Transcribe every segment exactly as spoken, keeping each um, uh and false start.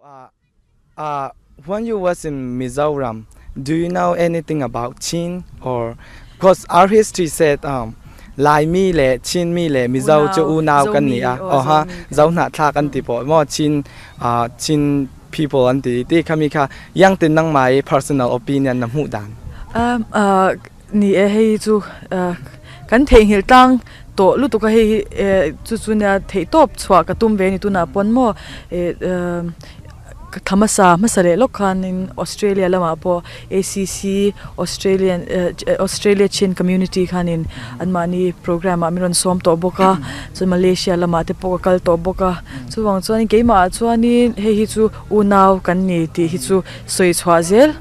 Uh, uh, when you was in Mizoram, do you know anything about Chin? Or, because our history said, um, Lai mi le, Chin mi le, Mizo chu unau kan ni a. Zo mi, oh, Zo mi kan. Zo hnathlak an ti po maw, Chin, uh, Chin people an ti, ti kha mi kha, iengtin nangma personal opinion na hmu dan? Um, uh, ni e, hei chu, uh, kan theinghil tlang tawh lutuk a, hei, eh, chu chu nia theihtawp chhuah ka tum ve ni tuna pawnin maw, eh, um, ka thla hmasa, hmasa le lawk khanin Australia lama pawh A C C, Australian, eh, Ch-, eh, Australia Chin Community khanin anmahni program-ah min rawn sawm tawh bawk a, chuan Malaysia lama te pawh ka kal tawh bawk a. Chuvang chuanin keimah chuanin hei hi chu unau kan ni tih hi chu sawi chhuah zel,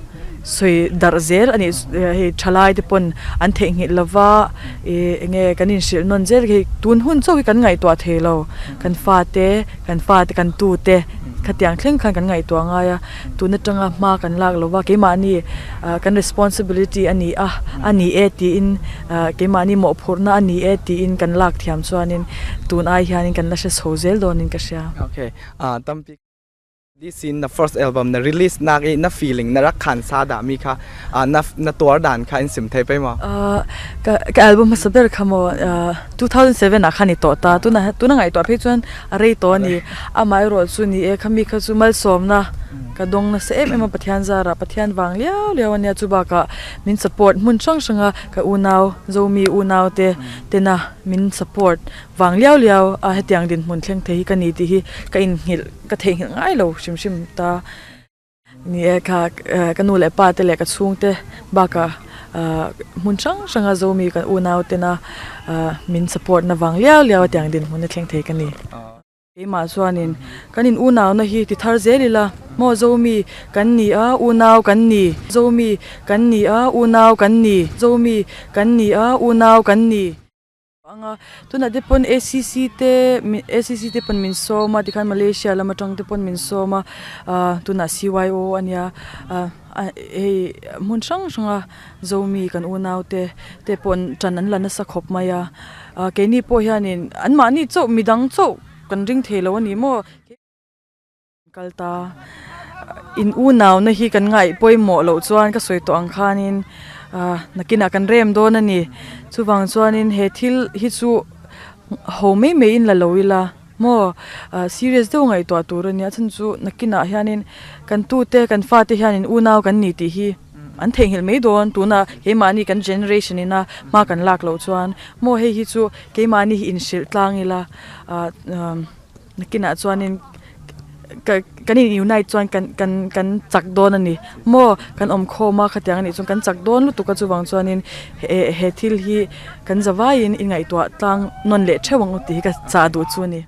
sawi darh zel a ni, eh, hei ṭhalai te pawn an theihnghilh lo va, eh, enge kan inhrilh nawn zel, hei tun hun chauh hi kan ngaihtuah thei lo, kan fate, kan fate, kan tute, khatiang thleng khan kan ngaihtuah ngai a, tun aṭanga hma kan lak lo va, keimahni, ah, kan responsibility a ni a, a ni e tiin, ah, keimahni mawhphurhna a ni e tiin kan lak thiam chuanin tun ai hianin kan la hre chho zel dawnin ka hria. Okay, ah, tampi. This in the first album, na release nak i na feeling, na rak khan sa dah mi kha, ah, na, na tuar dan kha in sim thei pei maw? Ah, ka, ka album hmasa ber kha maw, ah, two thousand seven a khan i tawh ta, tuna, tuna ngaihtuah phei chuan a rei tawh a ni. Amaherawhchu ni e, khami kha chu malsawmna ka dawng nasa em em a, Pathian zara, Pathian vang liau liau a nia, chu bakah min support hmun hrang hranga ka unau, Zomi unau te, tena min support vang liau liau a hetiang dinhmun thleng thei hi ka ni tih hi ka innghilh, ka theihnghilh ngai lo hrim hrim ta. Ni e kha, eh, ka nu leh pa te leh ka chhungte bakah, eh, hmun hrang hranga Zomi kan unau tena, eh, min support na vang liau liau a tiang dinhmun a thleng thei ka ni. Keimah chuanin kan in unauna hi ti thar zel ila, maw Zomi kan ni a, unau kan ni, Zomi kan ni a, unau kan ni, Zomi kan ni a, unau kan ni. Anga, tunah te pawn A C C te, mi-, A C C te pawn min sawm a, tikhan Malaysia lam aṭang te pawn min sawm a, ah, tunah C Y O a nia, ah, ah, hei, hmun hrang hranga Zomi kan unau te, te pawn ṭan an la nasa khawp mai a. Ah, keini pawh hianin, anmahni chauh, midang chauh kan ring thei lo a ni maw? Kal ta, in unauna hi kan ngaih pawimawh loh chuan ka sawi tawh ang khanin, ah, nakinah kan rem dawn a ni. Chuvang chuanin he thil hi chu ho mai mai in la lo ila, maw, ah, serious deuh ngaihtuah tur a nia. Chhan chu nakinah hianin kan tute, kan fate hianin unau kan ni tih hi an theihnghilh mai dawn. Tuna keimahni kan generation ina hma kan lak loh chuan, maw, hei hi chu keimahni hi inhrilh tlang ila, ah, um, nakinah chuanin ka, kan in unite chuan kan, kan, kan chak dawn a ni. Maw, kan awm khawm a, khatiang a nih chuan kan chak dawn lutuk a, chuvang chuanin he, he thil hi kan zavaiin in ngaihtuah tlang nawn leh theuh ang u tih hi ka chah duh chu a ni.